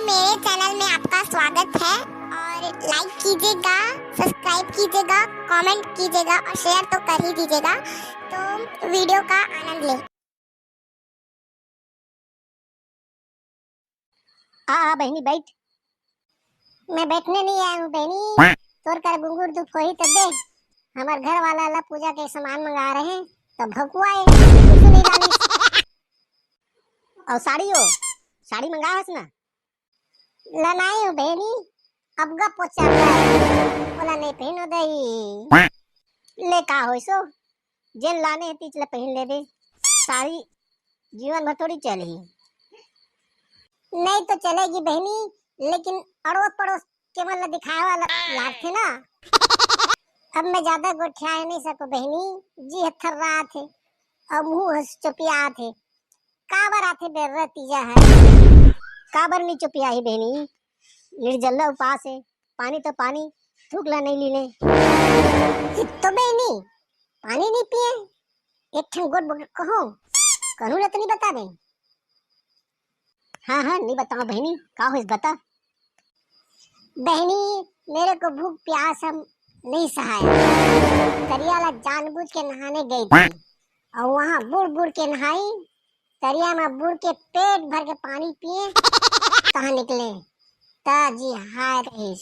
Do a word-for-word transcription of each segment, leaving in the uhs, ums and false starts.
मेरे चैनल में आपका स्वागत है और लाइक कीजिएगा, सब्सक्राइब कीजिएगा, कमेंट कीजिएगा और शेयर तो कर ही दीजिएगा। तो वीडियो का आनंद लें। आ, आ बहिनी, बैठ। मैं बैठने नहीं आया हूँ बहिनी, तोर कर गुंगुर धूप होही तो दे। हमार घर वाला ला पूजा के सामान मंगा रहे, तो भकुआ है, कुछ नहीं डाली। और साड़ी हो, साड़ी मंगा हस ना? लनाई हूँ बहिनी, अब गप पोचा है, ओला नहीं पहनो दई। ले का होइसो, जेन लाने हे तीच ला पहन लेबे, सारी जीवन भर थोड़ी चलही। नहीं तो चलेगी बहिनी, लेकिन अड़ोस पड़ोस के मन ला दिखाए वाला लागथे ना। अब मैं ज्यादा गोठियाए नहीं सको बहिनी, जी ह थर्रात हे, अब मुंह ह चोपियात हे। काबर आथे बेर्रा तीजा है? काबर नहीं चोपियाही बहिनी? निर्जल्ला उपास है, पानी तो पानी, थूक ला नहीं लीने। तो बहिनी, पानी नहीं पिए, एक ठन गोट बोट कहो, कहूँ ला तो नहीं बता दे। हाँ, हाँ, नहीं बताओ बहिनी, का होइस बता। बहिनी, मेरे को भूख प्यास हम नहीं सहाया। तरिया ला जानबूझ के नहाने गई थी और वहाँ बुड़ बुड़ के नहाई। तरिया में बुड़ के पेट भर के पानी पिए, कहाँ निकले, ता जी हाय रहीस।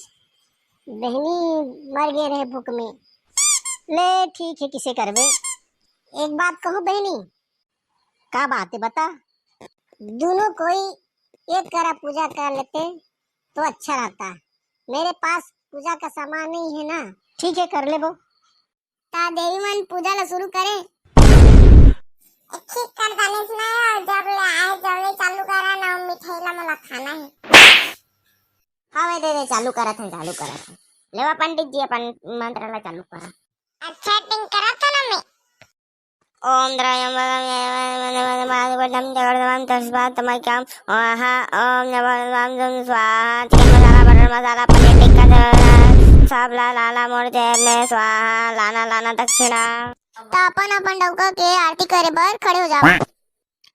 बहिनी मर गए रहे भूख में। ले ठीक है, किसे करबे। एक बात कहूँ बहिनी। का बात है, बता। दोनों कोई एक करा पूजा कर लेते तो अच्छा रहता। मेरे पास पूजा का सामान नहीं है ना। ठीक है, कर लेबो। ता देवी मन पूजा ला शुरू करे। ठीक कर डालेस ना, और जब ले आए जब ले चालू करा ना, मिठाई ला मोला खाना है। हाँ, मैं दे दे, चालू करत हन, चालू करत हन। लेवा पंडित जी, अपन मंत्र ला चालू करा। अच्छा, टिंग करत हन ना मैं। ओम द्रव्यम वरम जगन्नाथम तस्मात् तमक्याम स्वाहा। ओम नमो नमः स्वाहा। चिकन मसाला, बटर मसाला, पनीर टिक्का, सब ला लाना मोर जेब में स्वाहा। लाना लाना दक्षिणा। त अपन अपन डौका के आरती करे बर खड़े हो जाओ।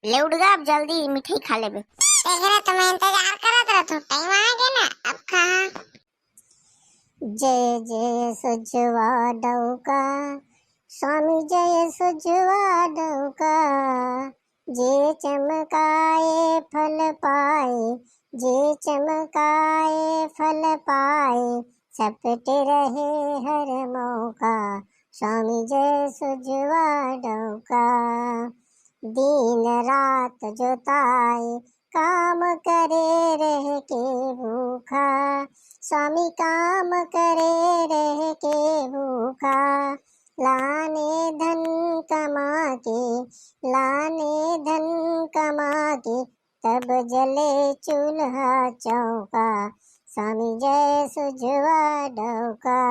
ले उठ गा, अब जल्दी मिठाई खा लेबे। तेकरे तो मैं इंतजार करत रहत हूँ, टाइम आ गया ना, अब कहाँ। जय जय सुजवा डौका, स्वामी जय सुजवा डौका। जे चमकाए फल पाए, जे चमकाए फल पाए, सपटे रहे हर मौका। स्वामी जय सुजवा डौका। दिन रात जोताए, काम करे रह के भूखा। स्वामी काम करे रह के भूखा। लाने धन कमा के, लाने धन कमा के, तब जले चूल्हा चौका। स्वामी जय सुजवा डौका।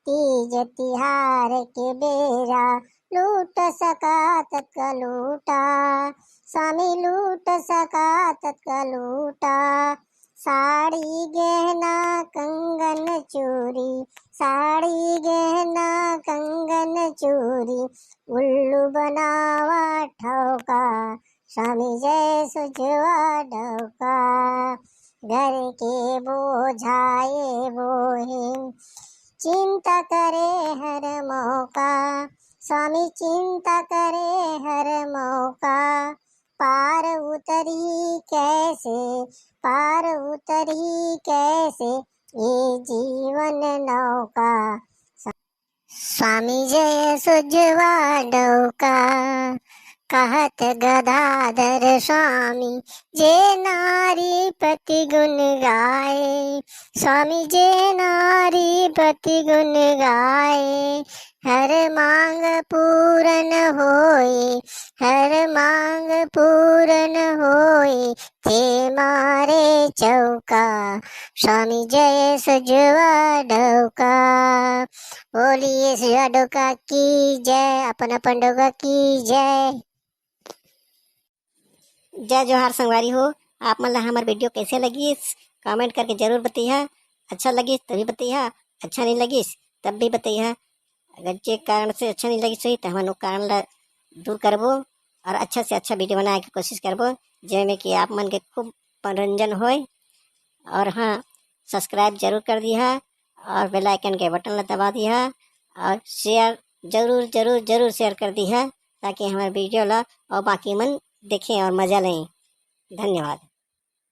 तीज तिहार के बेरा, लूट सका तक लूटा। स्वामी लूट सका तक लूटा। साड़ी गहना कंगन चूरी, साड़ी गहना कंगन चूरी, उल्लू बनावा ठौका। स्वामी जय सुजवा डौका। घर के बोझाए बोहे, चिंता करे हर मौका। स्वामी चिंता करे हर मौका। पार उतरी कैसे, पार उतरी कैसे, ये जीवन नौका। स्वामी जय सुजवा डौका। कहत गदाधर स्वामी, जे नारी पति गुण गाए। स्वामी जे नारी पति गुण गाए, हर मांग पूरन होए, हर मांग पूरन होए, ते मारे चौका। स्वामी जय सुजवा डौका। बोलिए सुजवा डौका की जय, अपन अपन डौका की जय। जय जोहार संगवारी हो। आप मन ला हमर वीडियो कैसे लगिस, कमेंट करके जरूर बतैहा। अच्छा लगिस तभी बतैहा, अच्छा नहीं लगिस तब भी बतैहा। अगर जे कारण से अच्छा नहीं लगिस होही, तो हमन वो कारण ला दूर करबो और अच्छा से अच्छा वीडियो बनाए के कोशिश करबो, जेमे कि आप मन के खूब मनोरंजन होए। और हाँ, subscribe जरूर कर दिहा और bell icon के button ला दबा दिहा और share जरूर जरूर जरूर share कर दिहा, ताकि हमर video ला और बाकी मन देखें और मजा लें। धन्यवाद।